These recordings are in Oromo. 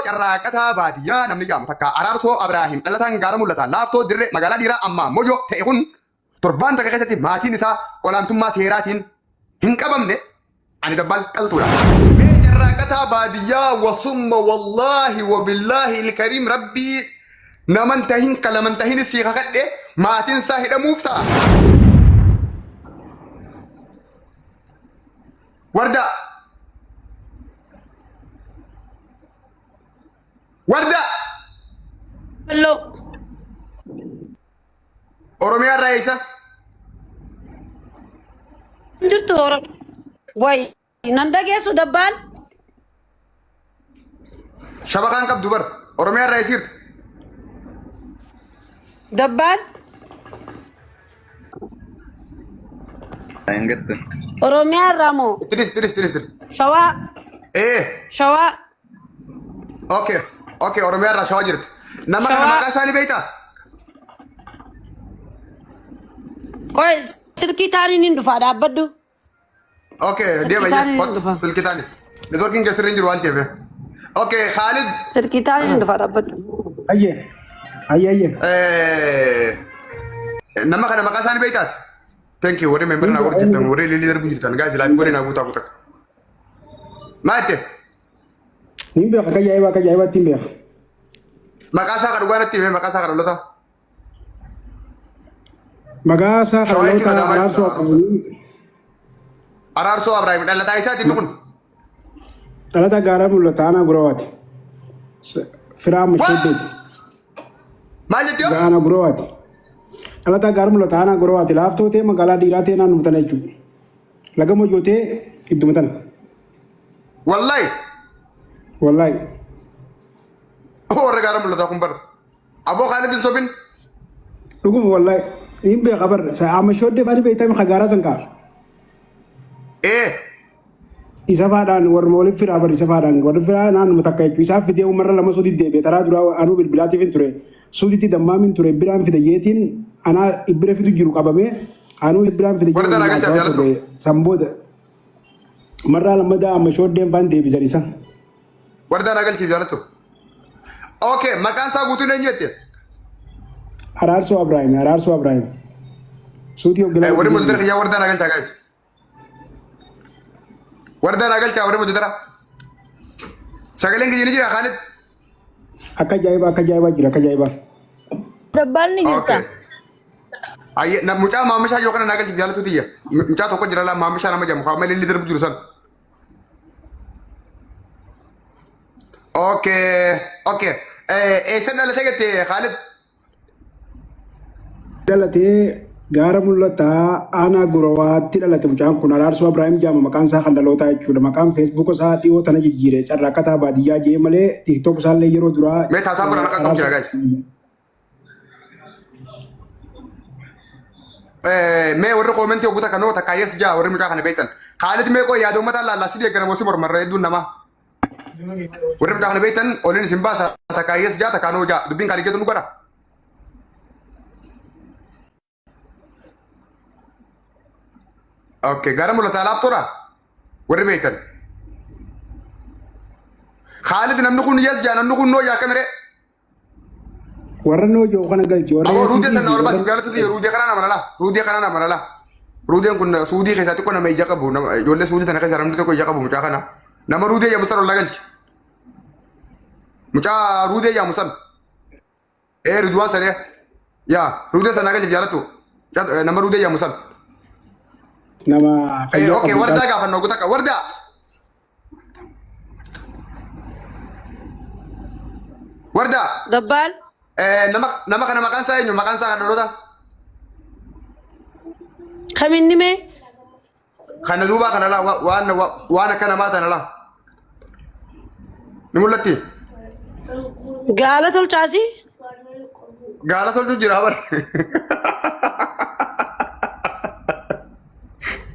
Carraaqataa baadiyyaa namni jedhamu takka Araarsoo Abraahim dhalataan gaara mul'ataa laaftoo dirree magaalaa dhiiraa ammaa Mojoo ta'e kun torbaan takka keessatti maatiin isaa olaantummaa seeraatiin hin qabamne ani dabbaal qaltuudha. Mee carraaqataa baadiyyaa wasumma wallaahi wabillaahi ilkariim rabbii naman tahin kalaman tahin sii kakadhe maatiin isaa hidhamuuf ta'a. Wardaa. Wardaa. Halloo. Oromiyaa irraa eessa? Jirtu Oromoo. Way nan dhageessu dabbaan. Shabakaan qabdu bar. Oromiyaa irraa eessa jirti? Dabbaan. Hin gattu. Oromiyaa irraa moo? Itti dhis, itti dhis, itti dhis, itti dhis. Shawaa. Ee, Shawaa. okay, okay, Oromiyaa irraa shawaa jirti. Nama kana Shawaa. maqaa isaanii beektaa? Qoy silkii taaniin hin dhufaa dhaabbadhu. Okay, Silkii deema taaniin iyyee. hin dhufa. Silkii taani. Networkiin keessa hin jiru waan ta'eef. Okay, Khalid. Silkii taaniin hin dhufaa dhaabbadhu. Ayyee. Ayyee ayyee. Nama kana maqaa isaanii beektaati? Thank you warri member naa godhu jirtan warri lilii darbu jirtan guys like godhi naa guutaa guutaa. Maa jette? Niin beeka akka ajaa'ibaa akka ajaa'ibaatti hin beeka. Maqaa isaa kan dhugaa natti hime maqaa isaa kan dhaloota. Maqaa isaa kan Shawaa jechuun dhaloota Adaamaa Araarsoo jechuudha. Abrahaam Araarsoo Abrahaam dhalataa isaati inni kun. dhalata gaaraa mul'ata aanaa gurawaati. Firaa What? masheeddeeti. Maal jettee? Aanaa gurawaati. Dhalata gaaraa mul'ata aanaa gurawaati. Laaftoo ta'e magaalaa dhiiraa ta'e naannoo tana jechuudha. Laga mojoo ta'e idduma tana. Wallahi. Wallaahi. Warra gaara mul'ataa kun bara. Aboo Kaalid hin sobin. Dhuguma wallaahi. Niin beeka bar. Amma shooddee faani beektaa mi gaaraa san kaa. Ee. Isa faadhaan warra waliif firaa bar isa faadhaan warri firaa naannuma takka jechuudha. Isaaf fidee umarra lama suuti deebi'e taraa duraa anuu bilbilaatiif hin ture. Suutitti dammaamin ture biraan fide jeetiin anaa ibbira fidu jiru qabamee anuu biraan fide Warra jiru tanaa galchaaf jaalattu. ture. San booda marraa lammadaa amma shooddeen faan deebisan isa. Warra tanaa galchiif jaalattu. Okay, maqaan isaa guutuun eenyu jette? Araarsoo Abrahaam Araarsoo Abrahaam. Suutii Warri hogganaa. mojjatara kiyyaa warra tanaa galchaa guys. Warra tanaa galchaa warri mojjatara. Sagaleen kiyya ni jira Kaalid? Akka ajaa'ibaa akka ajaa'ibaa jira akka ajaa'ibaa. Dabbaan ni jirta. Okay. Ayye, na mucaa maamishaa yoo kana naa galchiif jaalatu tiyya. Mucaa tokko jira laa maamishaa nama jedhamu kaa'amee lilli darbu jiru san. Okay, okay. Eessa dhalatee jette Kaalid? Dhalatee gaara mul'ataa aanaa gurawaatti dhalate mucaan kun Araarsoo Abrahaam jedhama maqaan isaa kan dhalootaa jechuudha. Maqaan feesbuuka isaa dhiyoo tana jijjiire carraaqataa baadiyyaa jee malee tiiktook isaallee yeroo duraa Mee taataa godhan akka qabu jira guys. Mee warri koomentii oggota kanoo takka yes jaa warri mucaa kana beektan. Kaalid mee qoo yaada uummataa laallaa si deeggara moo si mormarra hedduun namaa. Warri mucaa kana beektan oliin isin baasa takka yes jaa takka noo jaa dubbiin Kaalid jedhu nu godha. Okay gara mul'ataa laaftoodha warri beektan. Kaalid namni kun yes jaa namni kun noo jaa akkamiree. Warra noo jiru kana galchi warra Aboo ruudee yes sana ol baasi warra jaalatu ta'e ruudee kanaa nama lala ruudee kanaa nama lala ruudeen kun suudii keessaa xiqqoo nama ija qabu nama ijoollee suudii tana keessaa namni tokko ija qabu mucaa kana nama ruudee jedhamu san ol galchi mucaa ruudee jedhamu san ee ruduwaan sanee yaa ruudee sana galchi jaalatu nama ruudee jedhamu san nama ee fayyaa okay qabu wardaa gaafannoo gutakka wardaa Wardaa Dabbaal. nama kana maqaan isaa eenyu maqaan isaa kan dhaloota Kaminni mee? kana duubaa kana laa waan waan akka namaa tana laa ni mul'atti Gaala tolchaasi? gaala tolchu jira bar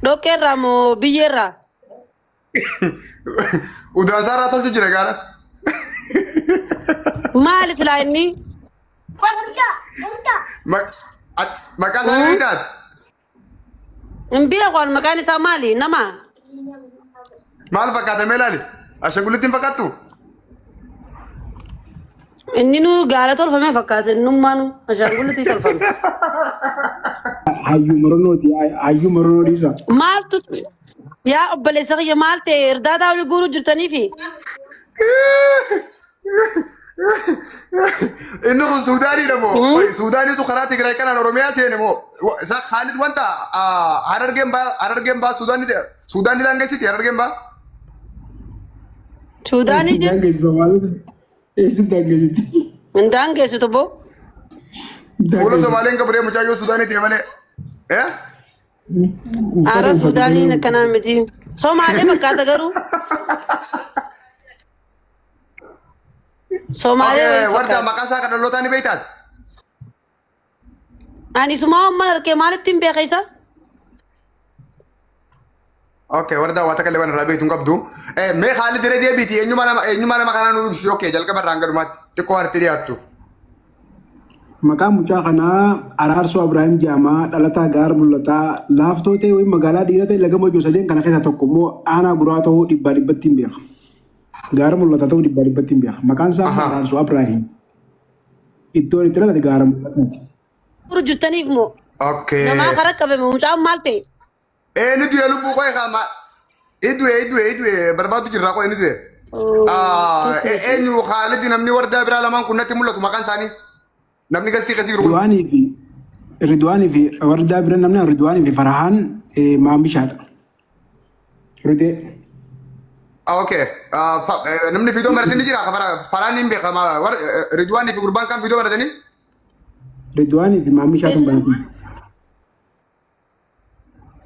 Dhoqqeerraa moo biyyeerraa? Udaansaa irraa tolchu jira gaara. Maali filaa inni? Maqaa isaa ni beektaa? Hin beeku ani maqaan isaa maali? Nama? Maal fakkaata mee ilaali? Ashangullitti hin fakkaattu? Inni nu gaala tolfame fakkaata innummaanu ashaangullitii tolfame. Hayyuu moronooti. Hayyuu moronoo dhiisa. Maaltu yaa obboleessa kiyya maal ta'e irdaataa olii guuruu jirtaniifi? Inni kun Suudaaniidha moo? Hmm? Suudaaniitu karaa Tigraay kanaan Oromiyaa seene moo? Isa Khaalid wanta Harargeen baa Harargeen baa Suudaanii Suudaanii daangessiti Harargeen baa? Suudaanii jira. Daangeessi Somaalitti. Eessi daangeessitti? Hin daangeessitu boo. Fuula Daangeessitti. Somaaleen qabu mucaa yoo Suudaanii ta'e malee. Eh? Uffata Ara uffate Suudaaniin malee. akkanaa miti. Somaalee fakkaata garuu. Somaalee Okay, wayii warda fakkaata. maqaa isaa kan dhalootaa ni beektaati? Ani sumaa amman argee maalitti hin beeka isa? Okay, warda waa takka illee waan irraa beektu hin qabdu. Mee Khaalid irra deebiiti eenyummaa nama kanaa nu ibsi. Okay, jalqaba irraa hanga dhumaatti xiqqoo waan itti dhiyaattuuf. Maqaan mucaa kanaa Araarsoo Abiraahim jedhama. Dhalataa Gaara Mul'ataa laaftoo ta'e wayii magaalaa dhiira ta'e laga Mojoo sadeen kana keessaa tokko immoo aanaa guraa ta'uu dhibbaa dhibbatti hin beeka. Gaara Mul'ataa ta'uu dhibbaa dhibbatti hin beeka. Maqaan isaa immoo Araarsoo Abiraahim. Iddoon itti dhalate Gaara Mul'ataati. Guuruu jirtaniif moo? Okay. Namaa karaa qabame mucaan maal ta'e? Ni du'e lubbuu qo'ee kaama. Idu'e idu'e idu'e barbaadu jirraa qo'ee ni du'e. Eenyu Khaalid namni wardaa biraa lamaan kun natti mul'atu maqaan isaanii. Namni gastii keessa jiru kun. Ridwaanii fi Ridwaanii fi wardaa bira namni Ridwaanii fi Farahaan maamishaadha. Ridee. Okay. Namni fiidoo maratanii jira. Faraan hin beekama. Ridwaanii fi gurbaan kan fiidoo maratanii? Ridwaanii fi maamishaatu banatu.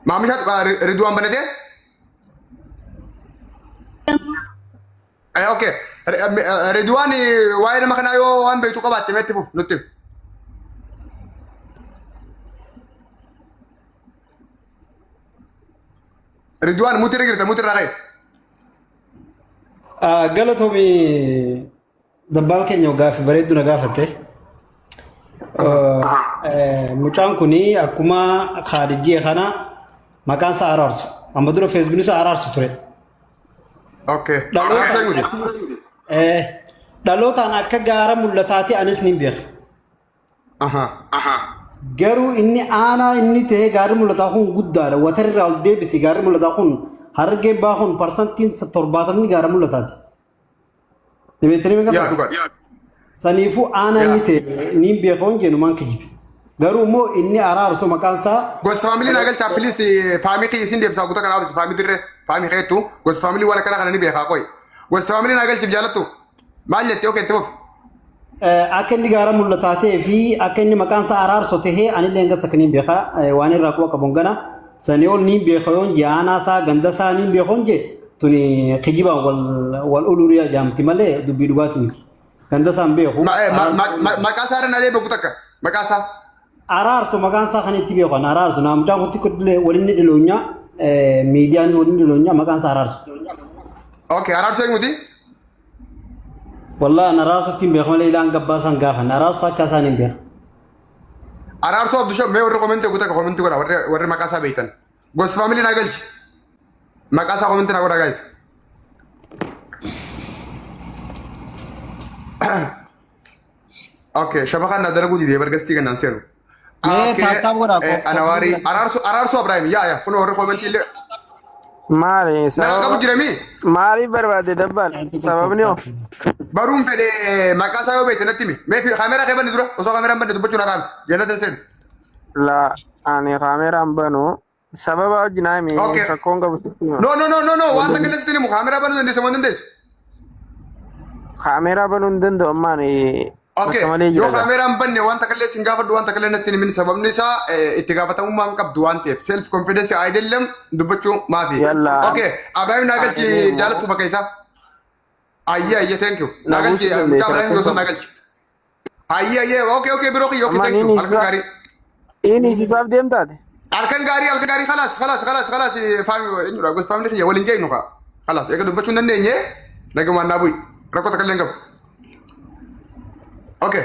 Maamishaatu Ridwaan banatee? Okay. Ridwaan waa'ee nama kanaa yoo waan beektu qabaatte meetti fuuf nutti himi. Ridwaan muti irra jirta muti irraa ka'e. Galatoomii dabbaal keenya gaaffii bareedduu na gaafatte. Mucaan kun akkuma Khaalijjee kana maqaan isaa Araarsu. Amma dura feesbuukni isaa Araarsu ture. Okay. Araarsa guute. Dhalootaan akka gaara mul'ataati anis ni beeka. Garuu inni aanaa inni ta'ee gaarri mul'ataa kun guddaadha. Watarraa ol deebisi gaarri mul'ataa kun harargeen baa kun parsantiin 70ni gaara mul'ataati. Dhibeettanii meeqa Yaa sana? dhugaadha. Saniifuu aanaa inni ta'e ni beeka hin jennu maan kijibe. Garuu immoo inni Araarsu maqaan isaa. Gosa faamilii naa galchaa please faamii kiyya isin deebisaa guutaa kanaa obsi faamii dirree faamii keettu gosa faamilii waan akkana kana ni beekaa qoy. Gosa faamilii naa galchiif jaalattu maal jettee okay itti fufi. Akka inni gaara mul'ataa ta'ee fi akka inni maqaan isaa Araarso tahee anillee hanga sakka niin beeka waan irraa quba qabuun gana sanii ol niin beeka yoon jee aanaa isaa ganda isaa niin beeka yoon jee tuni kijibaan wal wal ulurii jaamti malee dubbii dhugaati miti. Ganda isaa hin beeku. Maqaa isaa irra naa deebi'u takka maqaa isaa. Araarso maqaan isaa kan itti beekan Araarso naa mucaan kun xiqqoo waliin ni dhiloonya miidiyaanis waliin dhiloonya maqaan isaa Araarso. Okay, Araarsoo eenyuti? Wallahi an Araarsotti hin beeku malee ilaan gabbaa isaan gaafan Araarso akka isaan hin beeku. Araarsoo Abdushaa mee warri komentii guutaa komentii godha warri maqaa isaa beektan. Gosa faamilii naa galchi. Maqaa isaa komentii naa godha guys. Okay, shabakaan naa dalaguu didee bargastii kanaan seenu. Mee Okay, tap tap godhaa Anawaarii Araarsoo Araarsoo Ibrahim yaa yaa kun warri komentii illee Maali naa qabu sababa jirami. maaliif barbaadde dabbaal sababni hoo? Baruun fedhe maqaa isaa yoo beekte natti himi. Mee kaameraa kee banni dura osoo kaameraan banne dubbachuun haraami. Jannatan seenu. La ani kaameraan banu sababa wajjin haa himi Okay. rakkoon qabu sitti hima. No no no no no waan takka illee sitti himu kaameraa banuu dandeessa moo hin dandeessu? Kaameraa banuu hin danda'u ammaan Okay. bakka malee Yoo jira gaa. kaameraan banne waan takka illee sin gaafadhu waan takka illee natti hin himin sababni isaa itti gaafatamummaa hin qabdu waan ta'eef self confidence አይደለም dubbachuu maafi. Yalla Okay. Abrahaam naa ani galchi deemu jaalattu bakka isaa. Ayyee ayyee thank you. na Naa galchi buusuu mucaa dandeessa Abrahaam rakkoon Joosan qabu. naa galchi. Ayyee ayyee okay okay biroo kiyya okay Amma thank you. niin Halkan gaarii. inni sifaaf deemtaate. Halkan gaarii halkan gaarii خلاص خلاص خلاص خلاص faami eenyudha gosa faamilii kiyya waliin geenyu kaa. خلاص eega dubbachuu hin dandeenye nagumaan naa bu'i. Rakkoo takka illee hin qabu. Okay.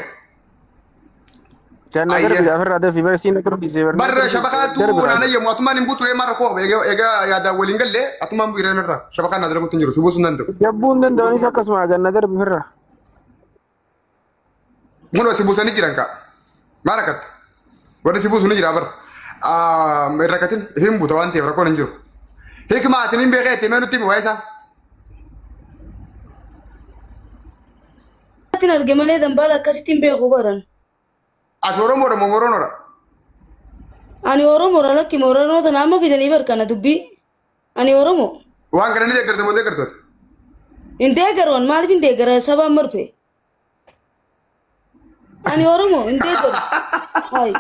Ganna Ayyee. darbi ofirraa dafii barsiin akka dhiisee Barra barnoota shabakaatu darbi naan ayyamu atumaan hin buutu reemaa rakkoo qaba eega yaadaan waliin galle atumaan bu'u irraa shabakaan naa dalaguutti hin jiru si buusuu hin danda'u. Jabbuu hin danda'anis akkasuma ganna darbi ofirraa. Kunoo si buusanii jiran kaa. Maal rakkatta? Warri si buusu ni jira bara. Hin rakkatin hin buuta waan ta'eef rakkoon hin jiru. Hikma ati hin beekee itti himee nutti himi waa'ee isaa. Akkin arge malee dambaala akkasitti hin beeku baran. Ati Oromoodha moo Moronoodha? Ani Oromoodha lakki Moronoo tana amma fidanii bar kana dubbii. Ani Oromoo. Waan kana ni deeggarta moo hin deeggartu ati? Hin deeggaru an maaliif hin deeggara sabaan marfe. Ani Oromoo hin deeggaru. Hayi.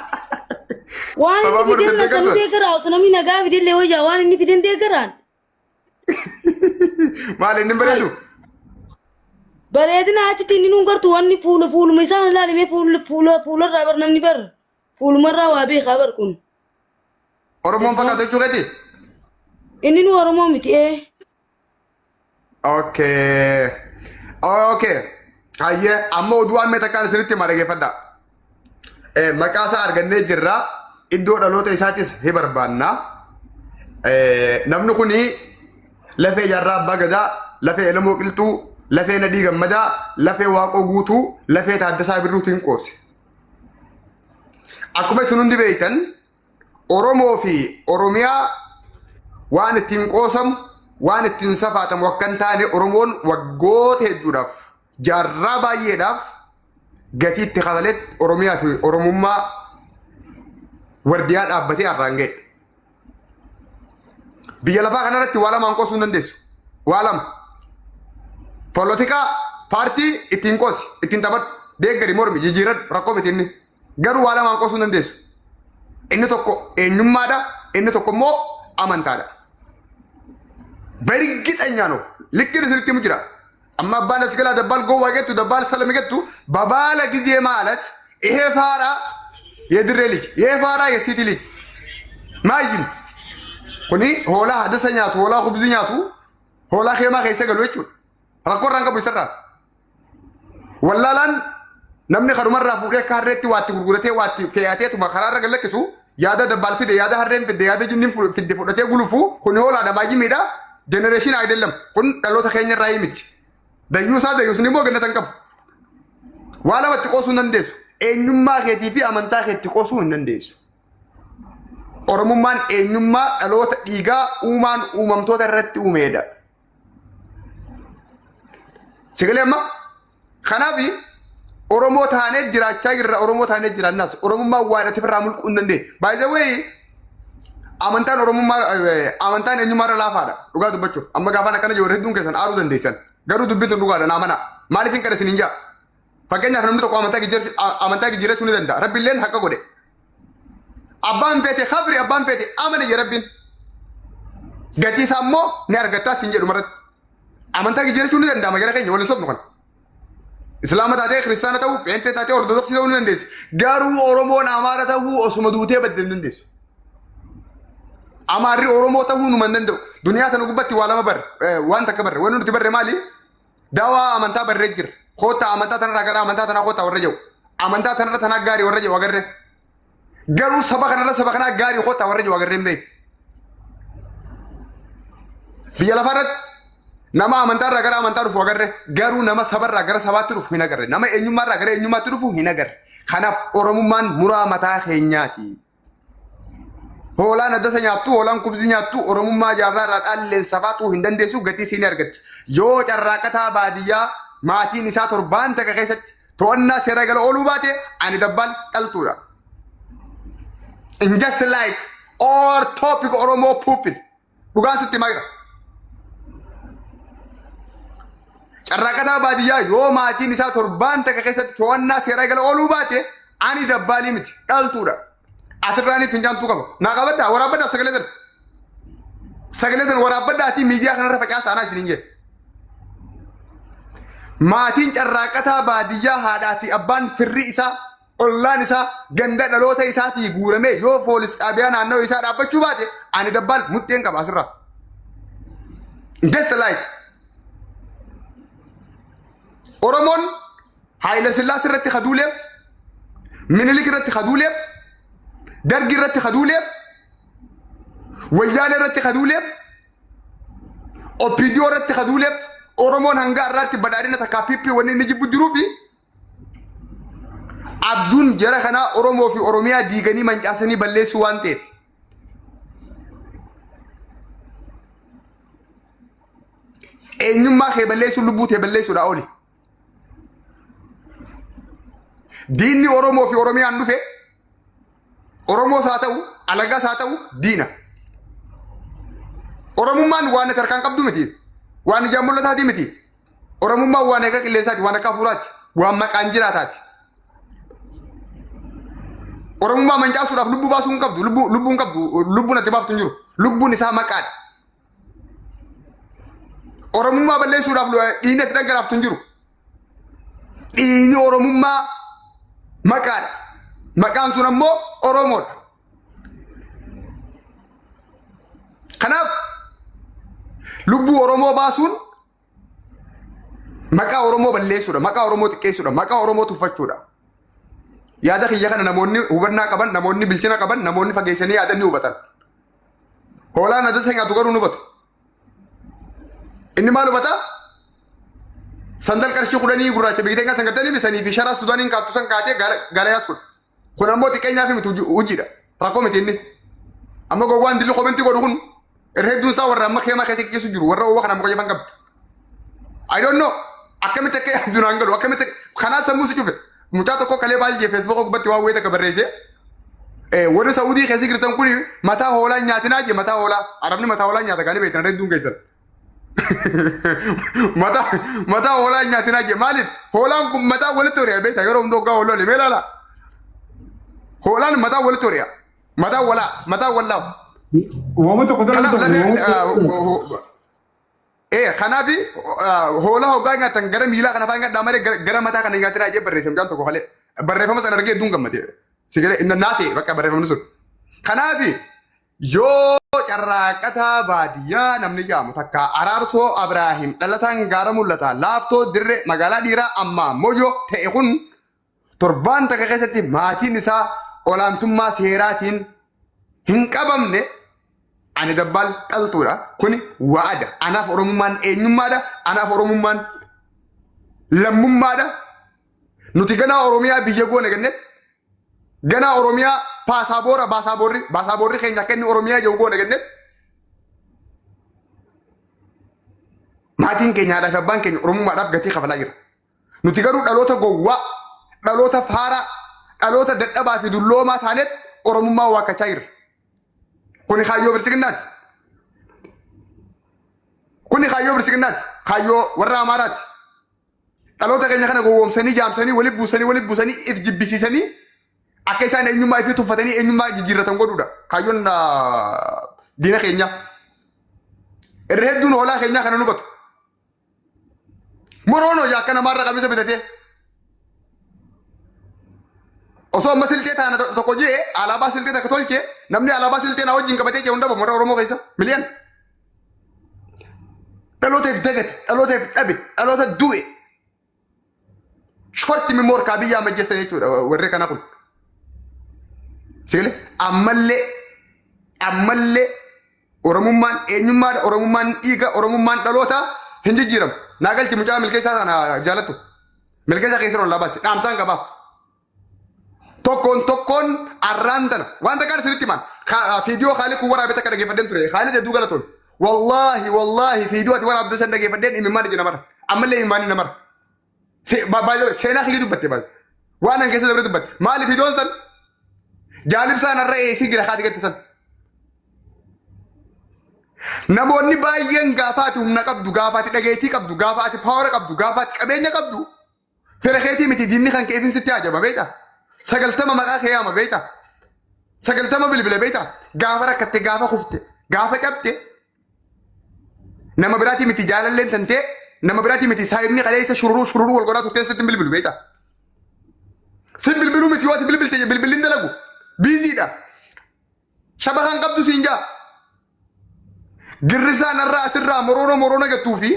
Waan Sabaan inni marfe hin fideen na sanuu deeggartu ati? deeggara osoo namni nagaa fidellee wayyaa waan inni fideen deeggaraan. Maal inni hin bareedu? Bareedina achitti inni nuun gartu wanni fuula fuuluma isaan ilaalimee fuula fuula fuularraa bar namni bar fuulumarraa waa beekaa bar kun. Oromoon fakkaatu jechuu keeti? Inni nu Oromoo miti ee. Okay. Okay. Hayyee amma oduu ammee takkaan isinitti hima dhaggeeffadhaa. Maqaa isaa argannee jirra. Iddoo dhaloota isaatis ni barbaanna. Namni kuni lafee Jaarraa Abbaa Gadaa, lafee Elemoo Qilxuu, lafee Nadhii Gammadaa, lafee Waaqoo Guutuu, lafee Taaddasaa Birruutiin qoose. Akkuma isin hundi beektan Oromoo fi Oromiyaa waan ittiin qoosamu, waan ittiin safaatamu akka hin taane Oromoon waggoota hedduudhaaf, jaarraa baay'eedhaaf gatii itti kafaletti Oromiyaa fi Oromummaa wardiyaa dhaabbatee har'aan ga'e. Biyya lafaa kanarratti waa lamaan qoosuu hin dandeessu. Waa lama. Polotikaa paartii ittiin qoosi, ittiin taphadhu, deeggari mormi, jijjiiradhu, rakkoo miti inni. Garuu waa lamaan qoosuu hin dandeessu. Inni tokko eenyummaadha, inni tokko immoo amantaadha. በእርግጠኛ ነው ልክ isinitti himu jira. Amma abbaan as galaa dabbaal gowwaa gettu dabbaal salami gettu babaala ጊዜ ማለት ይሄ ፋራ የድሬ ልጅ ይሄ ፋራ የሲቲ ልጅ ማይም kuni hoolaa hadasa nyaatu hoolaa kubzi nyaatu hoolaa keemaa keessa galu jechuudha. Rakkoo irraan qabu isarraa. Wallaalaan namni kanumarraa fuudhee akka harreetti waatti gurguratee waatti fe'ateetuma karaarra gad lakkisu yaada dabbaal fide yaada harreen fidde yaada jinniin fidde fudhatee gulufu kun hoolaadha maayimiidha. Generation አይደለም kun dhaloota keenya irraa miti. Dayyuusaa dayyuusni immoo gannata hin qabu. Waa lamatti qoosuu hin dandeessu. Eenyummaa keetii fi amantaa keetti qoosuu hin dandeessu. Oromummaan eenyummaa dhaloota dhiigaa uumaan uumamtoota irratti uumeedha. Sagalee amma kanaaf Oromoo taanee jiraachaa jirra Oromoo taanee jiraannas Oromummaan waan ati irraa mulquu hin dandeenye. By the way amantaan Oromummaa amantaan eenyummaa irra laafaadha dhugaa dubbachuuf. Amma gaafaan akkana jiru hedduun keessan aaruu dandeessan. Garuu dubbiin tun dhugaadha naa mana. Maaliif hin kadhasin hin jaa. Fakkeenyaaf namni tokko amantaa jijjiirachuu ni danda'a. Rabbi illeen haqa godhe. Abbaan feete kabri abbaan feete amane jedhe Rabbiin. Gatii isaa immoo ni argattaa siin jedhu maratti. Amantaa jijjiirachuu ni danda'ama jara keenya waliin sobnu kana. Islaama taatee kiristaana ta'uu, pheenxee taatee ortodoksii ta'uu ni dandeessi. Garuu Oromoon Amaara ta'uu osuma duutee badde hin dandeessu. Amaarri Oromoo ta'uu numa hin danda'u. Duniyaa sana gubbatti waa lama barre, waan takka barre. Wanni nuti barre maali? Dawaa amantaa barree jirra. Koottaa amantaa tanarraa gara amantaa tanaa koottaa warra jedhu. Amantaa tanarra tanaa gaarii warra jedhu agarre. Garuu saba kanarra saba kanaa gaarii koottaa warra jedhu agarree hin beeku. Biyya lafaarratti nama amantaarraa gara amantaa dhufu agarre garuu nama sabarraa gara sabaatti dhufu hin agarre. Nama eenyummaarraa gara eenyummaatti dhufu hin agarre. Kanaaf Oromummaan muraa mataa keenyaati. Hoolaan addasa nyaattu, hoolaan kubzii nyaattu, Oromummaa jaarraa irraa dhaalleen safaatuu hin dandeessu gatii isiin argatti. Yoo carraaqataa baadiyyaa maatiin isaa torbaan takka keessatti to'annaa seera gala ooluu baate ani dabbaal dhaltuudha. In just like all topic Oromoo people. Dhugaan sitti himaa jira. Carraaqataa baadiyyaa yoo maatiin isaa torbaan takka keessatti to'annaa seeraa gala ooluu baate ani dabbaalii miti dhaltuudha. Asirraanii fincaantuu qaba. Naa qabadhaa waraabbadhaa sagalee sana. Sagalee sana waraabbadhaatii miidiyaa kanarra facaasaa anaa isiniin jedhe. Maatiin carraaqataa baadiyyaa haadhaa fi abbaan firri isaa ollaan isaa ganda dhaloota isaatii guuramee yoo poolis xaabiyaa naannoo isaa dhaabbachuu baate ani dabbaal mudheen qaba asirraa. Just like Oromoon Haayila Sillaas irratti kaduuleef, Minilik irratti kaduuleef, Dargi irratti kaduuleef, Wayyaanee irratti kaduuleef, OPDO irratti kaduuleef Oromoon hanga har'aatti badhaadhina takkaa PP wanni inni jibbu jiruu fi Abjuun jara kanaa Oromoo fi Oromiyaa diiganii mancaasanii balleessuu waan ta'eef. Eenyummaa kee balleessuun lubbuu tee balleessuudhaa oli. Diinni Oromoo fi Oromiyaan dhufe Oromoos haa ta'u, alagaas haa ta'u diina. Oromummaan waan ati harkaan qabdu miti. Waan ijaan mul'ataati miti. Oromummaan waan akka qilleensaati, waan akka hafuuraati, waan maqaan jiraataati. Oromummaa mancaasuudhaaf lubbuu baasuu hin qabdu, lubbuu lubbuu hin qabdu, lubbuun ati baaftu hin jiru. Lubbuun isaa maqaadha. Oromummaa balleessuudhaaf dhiigni ati dhangalaaftu hin jiru. Dhiigni Oromummaa maqaadha. Maqaan sun ammoo Oromoodha. Kanaaf lubbuu Oromoo baasuun maqaa Oromoo balleessuudha, maqaa Oromoo xiqqeessuudha, maqaa Oromoo tuffachuudha. Yaada kiyya kana namoonni hubannaa qaban, namoonni bilchina qaban, namoonni fageessanii yaadan ni hubatan. Hoolaan adasa nyaatu garuu hin hubatu. Inni maal hubata? Sandal qarshii 10 gurraacha biyya keenyaa san galtanii sanii fi sharaa Sudaaniin kaattu san kaatee gaala yaas godha. Kun ammoo xiqqeenyaa fi miti hojiidha. Rakkoo miti inni. Amma gowwaan dilli komentii godhu kun irra hedduun isaa warra amma keemaa keessa keessa jiru warra oowwa kana muka jafan qabdu. I don't know. Akkamitti akka yaaddu naan galu akkamitti kanaa sammuu si cufe. Mucaa tokko kalee baay'ee feesbuuka gubbatti waan wayii takka barreessee warri Saudii keessa jirtan kun mataa hoolaa hin nyaatinaa jee mataa hoolaa. Arabni mataa hoolaa nyaata gaanii beektan hedduun keessan. Mataa mataa hoolaa hin nyaatinaa jee maaliif hoolaan kun mataa walitti hori'a beektaa yeroo hunda hoggaa hoolaa mee ilaala. Hoolaan mataa walitti hori'a. Mataa walaa mataa wallaahu. Uumama tokko tola Kanaaf tokko lafee uumama tokko. Kanaaf hoolaa hoggaa nyaatan gara miilaa kana fa'aa nyaadhaa malee gara mataa kana hin nyaatinaa jee barreesse mucaan tokko kalee. Barreeffama sana argee hedduun gammade. Sigalee naa ta'e bakka barreeffamni sun. Kanaaf yoo carraaqataa baadiyyaa namni jedhamu takka Araarsoo Abraahim dhalataan gaara mul'ataa laaftoo dirree magaalaa dhiiraa ammaa Mojoo ta'e kun torbaan takka keessatti maatiin isaa olaantummaa seeraatiin hin qabamne ani dabbaal dhaltuudha. Kuni wa'ada. Anaaf Oromummaan eenyummaadha. Anaaf Oromummaan lammummaadha. Nuti ganaa Oromiyaa biyya goone jennee ganaa Oromiyaa paasaaboora baasaaboorri baasaaboorri keenya akka inni Oromiyaa jiru goone jennee maatiin keenya haadhaa fi abbaan keenya Oromummaadhaaf gatii kafalaa jira. Nuti garuu dhaloota gowwaa, dhaloota faaraa, dhaloota dadhabaa fi dulloomaa taaneet Oromummaa waakkachaa jirra. Kuni kaayyoo biltsiginnaati. Kuni kaayyoo biltsiginnaati. Kaayyoo warra Amaaraati. Dhaloota keenya kana gowwoomsanii, jaamsanii, walitti buusanii, walitti buusanii, if jibbisiisanii akka isaan eenyummaa ifii tuffatanii eenyummaa jijjiirratan godhuudha. Kaayyoon diina keenyaa. Irra hedduun hoolaa keenyaa kana nu hubatu. Moroon hojii akka namaarra qamisa bitatee. Osoo amma silxee taana tokko jee alaabaa silxee takka tolche namni alaabaa silxee naa wajjin qabatee jee hunda warra Oromoo keessa miliyan. Dhalootaaf dagate, dhalootaaf dhabe, dhaloota du'e. Shorti mimoor kaa biyyaa majjeessan jechuudha warri kana kun. Sigale ammallee ammallee Oromummaan eenyummaadha, Oromummaan dhiiga, Oromummaan dhaloota hin jijjiiramu. Naa galchi mucaa milkeessaa sana jaalattu. Milkeessaa keessan ol baasi dhaamsaan qabaaf. Tokkoon tokkoon arraan tana wanta kana sirriitti himan. Fiidiyoo Khaalid kun waraabee takka dhageeffadheen ture. Khaalid hedduu galatoon. Wallaahi wallaahi fiidiyoo ati waraabde san dhageeffadheen imimmaan ija namara. Ammallee imimmaan namara. Seenaa kiyya dubbatte baay'ee. Waan an keessa dabre dubbatte. Maali fiidiyoon san? Jaalibsaan har'a eesii jira kaati gatti san. Namoonni baay'een gaafa ati humna qabdu, gaafa ati dhageettii qabdu, gaafa ati paawara qabdu, gaafa ati qabeenya qabdu, fira keetii miti diinni kan keefin sitti hajama beektaa? 90 maqaa kee yaama beektaa? 90 bilbila beektaa? Gaafa rakkatte, gaafa kufte, gaafa cabte, nama biraatii miti jaalalleen tantee, nama biraatii miti saayibni kaleessa shururuu shururuu wal godhaa turteen sitti hin bilbilu beektaa? Sin bilbiluu miti yoo ati bilbilte bilbilli hin dalagu. Biiziidha. Shabakaan qabdu siin jaa. Girrisaan irraa asirraa moroona moroona gattuu fi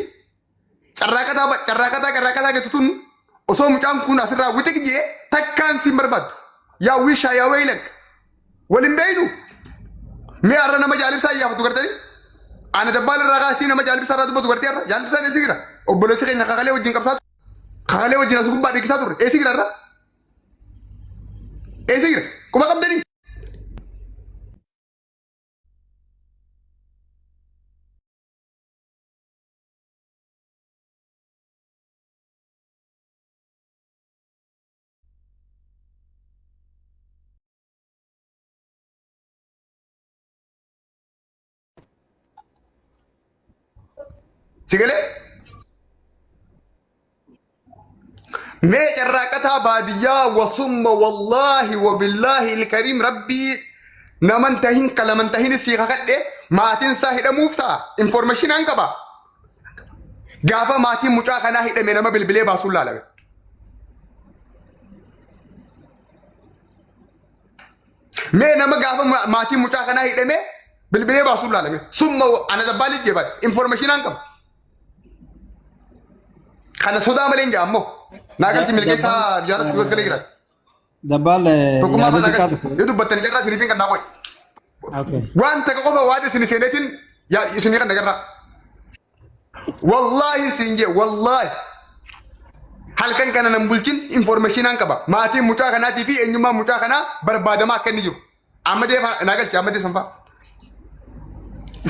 carraaqataa carraaqataa carraaqataa gattu tun osoo mucaan kun asirraa wixiq jee takkaan siin barbaaddu. Yaa wiishaa yaa weeylak. Wal hin beeynu. Mee har'a nama jaalibsaa iyyaafatu gartanii? Ana dabbaal irraa kaasii nama jaalibsaa irraa dubbatu gartee har'a jaalibsaan eessa jira? Obboleessi keenya kakalee wajjin qabsaa kakalee wajjin as gubbaa dhiikisaa turre eessa jira har'a? Eessa jira? Quba qabdanii? Si galee? Mee carraaqataa baadiyyaa wasumma wallaahi wabillaahi ilkariim rabbii naman tahin kalaman tahin sii kakadhe maatiin isaa hidhamuuf ta'a information qaba. Gaafa maatiin mucaa kanaa hidhame nama bilbilee baasuun laalame. Mee nama gaafa maatiin mucaa kanaa hidhame bilbilee baasuun laalame. Summa ana dabbaalii jeeban information qaba. Kana sodaa malee hin jaa ammoo. Naa galchi milkeessaa jaalatti yoo galee jiraatti. Dabbaal Tokkummaa yaada faana xiqqaa galchi. tokko. Yoo dubbattani carraa isiniif hin kannaa qoy. Okay. Waan takka qofa waan isin seeneetiin yaa isinii kan nagarraa. Wallaahi siin jee wallaahi. Halkan kana nan bulchin informationaan qaba. Maatiin mucaa kanaatii fi eenyummaan mucaa kanaa barbaadamaa akka inni jiru. Amma dee naa galchi amma dee sanfaa.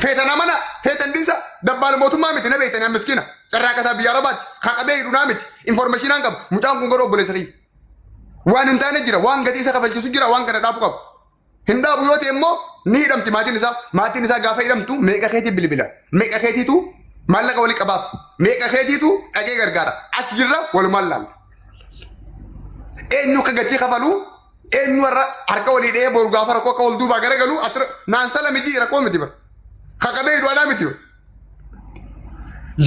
Feetan amana feetan dhiisa dabbaal mootummaa miti na beektanii miskiina. Carraaqataa biyya arabaati. Kan qabee hidhu naa miti. Informationaan qaba. Mucaan kun garuu obboleessa kiyya. Waan hin taane jira. Waan gatii isa kafalchiisu jira. Waan kana dhaabu qaba. Hin dhaabu yoo ta'e immoo ni hidhamti maatiin isaa. Maatiin isaa gaafa hidhamtu meeqa keetii bilbila. Meeqa keetiitu maallaqa walii qabaaf. Meeqa keetiitu dhaqee gargaara. As jirra walumaan laalla. Eenyu akka gatii kafalu eenyu warra harka walii dhahee boru gaafa rakkoo akka wal duubaa garagalu asirra naan sala miti rakkoo miti bara. Haqabee hidhu anaa miti.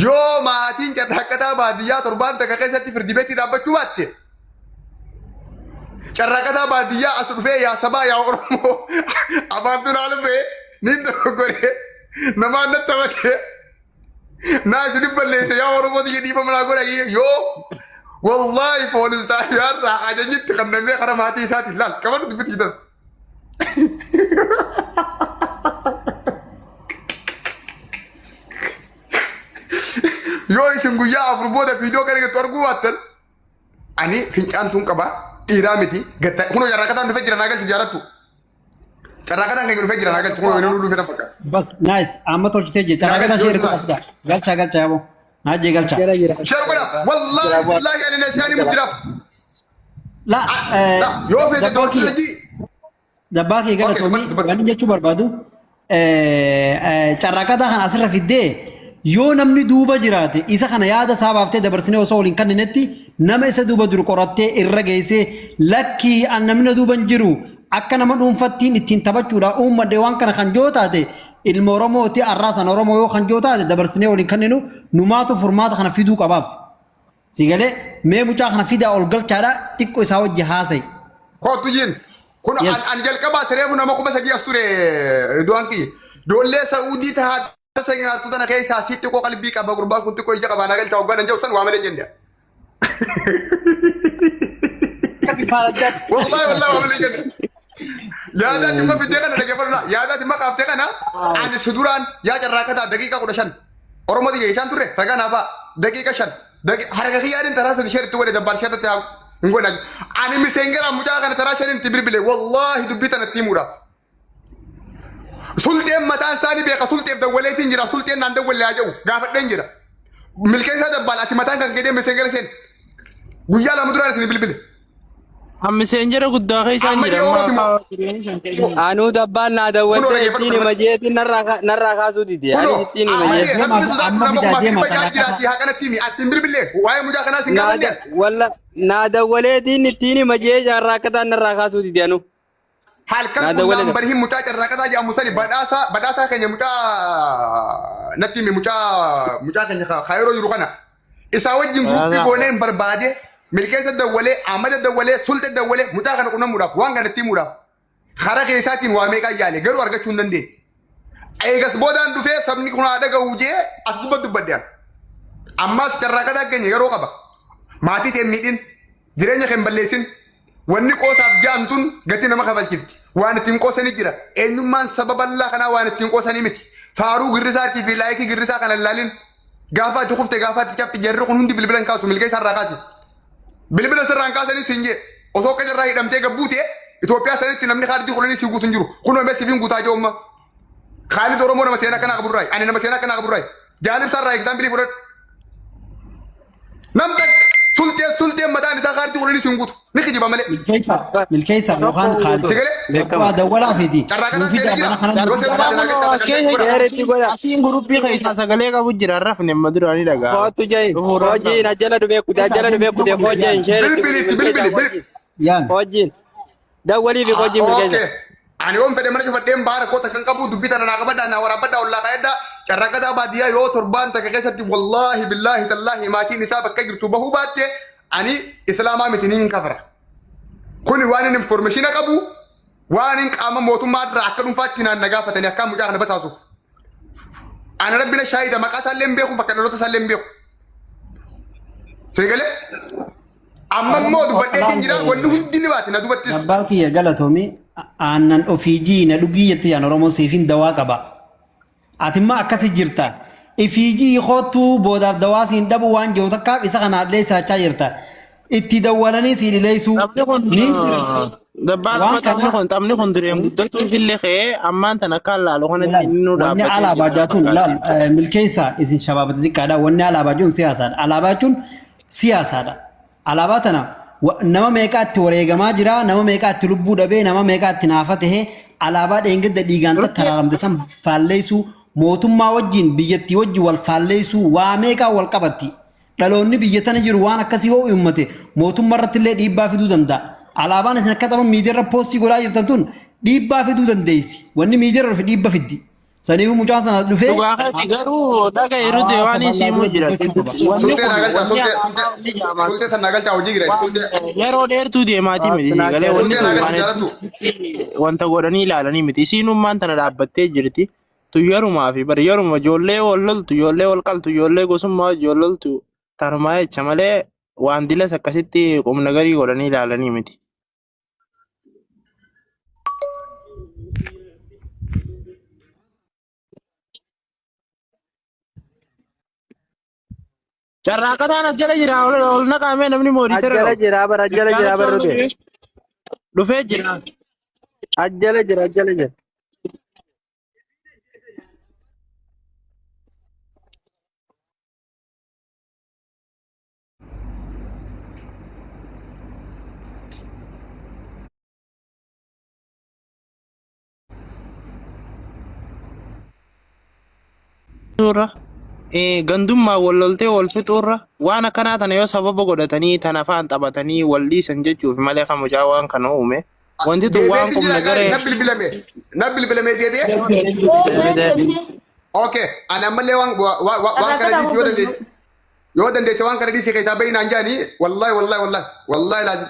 Yoo maatiin carraaqqataa baadiyyaa torbaan takka keessatti firdi beetti dhaabbachuu baatte Carraaqataa baadiyyaa as dhufee yaa sabaa yaa Oromoo afaan tunaa dhufee ni dogoggoree namaan natti taphatee naa isin balleesse yaa Oromoo tiyya dhiifama naa godha yoo wallaahi poolis xaabiyaarraa ajajnitti kannamee karaa maatii isaatiin laal qabadhu dubbitti jiran. Yoo isin guyyaa afur booda viidiyoo kana gettu arguu baattan Ani fincaantuun qaba dhiiraa miti gatta kunoo carraaqataan dhufee jira naa galchu jaalattu. Carraaqataan keenya dhufee jira naa galchu kunoo inni dhufee na fakkaata. Bas nice amma tolchitee jira. Naa Carraa galchu ishee yoo erga silaa. galcha galcha yaaboo. Naajjee galcha. Jira jira. Sheer godha wallaahi billaahi ani nasiyaanii mujjiraaf. La Yoo feete dabbaa doorsisa kiyya jii. dabbaa kiyya Okay galatoomii dubbadhu dubbadhu. waan jechuu barbaadu carraaqataa kana asirra fiddee yoo namni duuba jiraate isa kana yaada isaa baaftee dabarsinee osoo waliin kenninetti nama isa duuba jiru qorattee irra geessee lakkii an namni na duuba hin jiru akka nama dhuunfattiin ittiin taphachuudha uummadhe waan kana kan joo taate ilma Oromooti arraa san Oromoo yoo kan joo taate dabarsinee waliin kenninu numaatu furmaata kana fiduu qabaaf. Si galee mee mucaa kana fidaa ol galchaadha xiqqoo isaa wajji haasa'i. Kootu jiin. Kun Yes. an jalqabaa sireefu nama 3000 as ture Ridwaan kiyya. Ijoollee Sa'uudii tahaa sanyaattu tana keessaa si xiqqoo qalbii qaba gurbaan kun xiqqoo ija qabaa na galcha hoggaa nan jedhu san waa malee hin jenne. Wallahi wallahi waa malee hin jenne. Yaada ati ma fiddee kana dhaggeeffadhu laa. Yaada ati ma kaaftee kana ani si duraan yaa carraaqataa daqiiqaa 15 Oromoo xiyya isaan turre ragaa naafaa daqiiqa 5 harka kiyyaadin taraa sadi sheeritti godhe dabbaal sheerratti haa hin godhe ani miseengeraa mucaa kana taraa shaniin itti bilbile wallaahi dubbii tana itti himuudhaaf. Sulxeen mataan isaanii beeka sulxeef dawwaleetiin jira sulxeen naan dawwalle haa jedhu gaafadheen jira. Milkeessaa dabbaal ati mataan kan keedee miseengera seen guyyaa lama duraan isin bilbile. Amma seenjera guddaa keessaan Amma jira. dhiyoo Amma moo jireenya shan keessa. Anuu dabbaan naa Kunoo dawwaltee dhaggeeffadhu ittiin hima kanatti. jeetiin narraa kaasuu dide. Anis Kunoo ittiin hima amma jeetiin. dhiyee Deema rabbi sodaatu amma nama fidaa kumaaf deema dhibba jaha carraaqataa. jiraatti haa kanatti himi ati hin bilbilee waa'ee mucaa kanaa sin Naa gaafanne da- walla naa dawwaleetiin ittiin hima jee carraaqataan narraa kaasuu dide anuu. Halkan Naa kun dawwale naan barihin mucaa carraaqataa jedhamu sani badhaasaa badhaasaa keenya mucaa natti himi mucaa mucaa keenya ka yeroo jiru kana isaa wajjin guruppii Badhaasaa. gooneen barbaade milkeessa dawwalee Ahmada dawwalee sulxe dawwalee mucaa kana qunnamuudhaaf waan kana itti himuudhaaf karaa keessaatiin waa meeqaa yaale garuu argachuu hin dandeenye. Eegas boodaan dhufee sabni kun haa dhaga'u jee as gubba dubbadde an. Ammas carraaqataa keenya yeroo qaba. Maatii tee hin miidhin jireenya kee hin balleessin. Wanni qoosaaf ja'an tun gatii nama kafalchifti. Waan ittiin qoosanii jira. Eenyummaan saba bal'aa kanaa waan ittiin qoosanii miti. Faaruu girrisaatii fi laayikii girrisaa kana hin laalin. Gaafa ati kufte gaafa ati cabxe jarri kun hundi bilbila hin kaasu milkeessa irraa kaasi. Bilbila sirraa hin kaasanii siin jee. Osoo akka jarraa hidhamtee gabbuute Itoophiyaa sanitti namni kaardii kudhanii si guutu hin jiru. Kunoo mee sifiin guutaa jiru amma. Khaalid Oromoo nama seenaa kanaa qaburraayi. Ani nama seenaa kanaa qaburraayi. Jaalib Sarraa egzaampilii fudhadhu. Nam takka sultee sulteen mataan isaa kaardii kudhanii si hin guutu. Ni kijiba malee. Milkeessa milkeessa yookaan Si Khaalid. galee? Beekama. Dawwalaa fiti. Carraa kanaan Nuufi seenee jira. jaabana kana Yoo seenuu baate naa galchaa As takka keessa godha. Sheer itti godha. Asiin guruppii keessaa sagalee qabu jira rafne amma duraanii dhaga'a. Kootu jahin. Hojiin ajjala dhufee kute ajjala dhufee kute hojiin sheer itti Bilbili itti bilbili bilbili. Yaan. Hojiin. Dawwalii fi hojiin Okay. milkeessa. Ani yoon fedhe mana cufadheen baara koo takkan qabu dubbii tana naa qabadhaa naa waraabbadhaa ollaa kaa'edhaa carraaqataa baadiyyaa yoo torbaan takka keessatti wallaahi billaahi tallaahi maatiin isaa bakka jirtu bahuu baatte ani islaamaa miti niin kafara. Kuni waan inni informeeshina qabu waan inni qaama mootummaa irraa akka dhuunfaatti naan na gaafatanii akka mucaa kana basaasuuf. Ani rabbina shaahida maqaa isaallee hin beeku bakka dhaloota isaallee hin beeku. Sinigalee? Amma immoo dubbadheetiin jira wanni hundi ni baate na dubattis. Abbaan kiyya galatoomi aannan ofii jii na dhugii jette yaan Oromoon siifin dawaa qaba. Ati immoo akkasi jirta. Ifii jii koottuu boodaaf dawaa siin dhabu waan jiru takkaaf isa kana adleessaachaa jirta. Itti dawwalanii siin dhileessuu. Taphni kun Ni sirriitti. dabbaan Waan amma taphni kana kun taphni kun dureen guddatuuf illee ka'ee ammaan tana akka laalu kanatti inni nu wanni dhaabbatee alaabaa jira jaatuun fakkaata. laal milkeessa isin shabaabata xiqqaadha. Wanni alaabaa jechuun siyaasaadha. Alaabaa jechuun siyaasaadha. Alaabaa tana nama meeqaa itti wareegamaa jira, nama meeqaa itti lubbuu dhabee, nama meeqaa itti naafa tahee alaabaa dheengadda dhiigaan tattararamte san faalleessuu mootummaa wajjin biyyattii wajjin wal faalleessuu waa meeqaa wal qabatti. Dhaloonni biyya tana jiru waan akkasii yoo uummate mootummaa irratti illee dhiibbaa fiduu danda'a. Alaabaan isin akka tapha miidiyaa irra poostii godhaa jirtan tun dhiibbaa fiduu dandeessi. Wanni miidiyaa irra dhufe dhiibba fiddi. Saniifuu mucaan sana dhufee Dhugaa keeti garuu dhaga irratti hawaasa waan bal'aa isiimu dura jira. dubbachuu qaba. Wanni Sultee kun naa galchaa wanni sultee alaabaa sultee wanni jaamaa sultee san naa galchaa hojii jira waan sultee yeroo dheertuu deemaatii miti Kootu naa sii galee wanni sultee tun naa galcha waan jaalattu. hedduu wanta godhanii ilaalanii miti. Isiinummaan tana dhaabbattee jirti. Tu yerumaa fi bari yeruma ijoollee wal loltu ijoollee wal qaltu ijoollee gosummaa wajji wal loltu tanumaa jecha malee waan dilas akkasitti qubna garii godhanii ilaalanii miti. Carraaqataan as jala jira ol ol naqaamee namni moodiitara Ajjala qabu. jira bara ajjala jira Jaalachi bara ol dhufe. naqee dhufee jira. Ajjala jira ajjala jira. Suurra gandummaa wal loltee wal fixuurra waan akkanaa tana yoo sababa godhatanii tana afaan taphatanii wal dhiisan jechuuf malee kan mucaa waan kana uume. Wanti tun waan Deebi'eetiin jira qubna gaa'e garee na bilbilame na bilbilame deebi'ee. Ee deebite. Okay ani ammallee waan waan kana Carraaqataa dhiisi yoo gurguddaa. dandeesse yoo dandeesse waan kana dhiisi keessaa bahi naan jaanii wallahi wallahi wallahi wallahi laazim.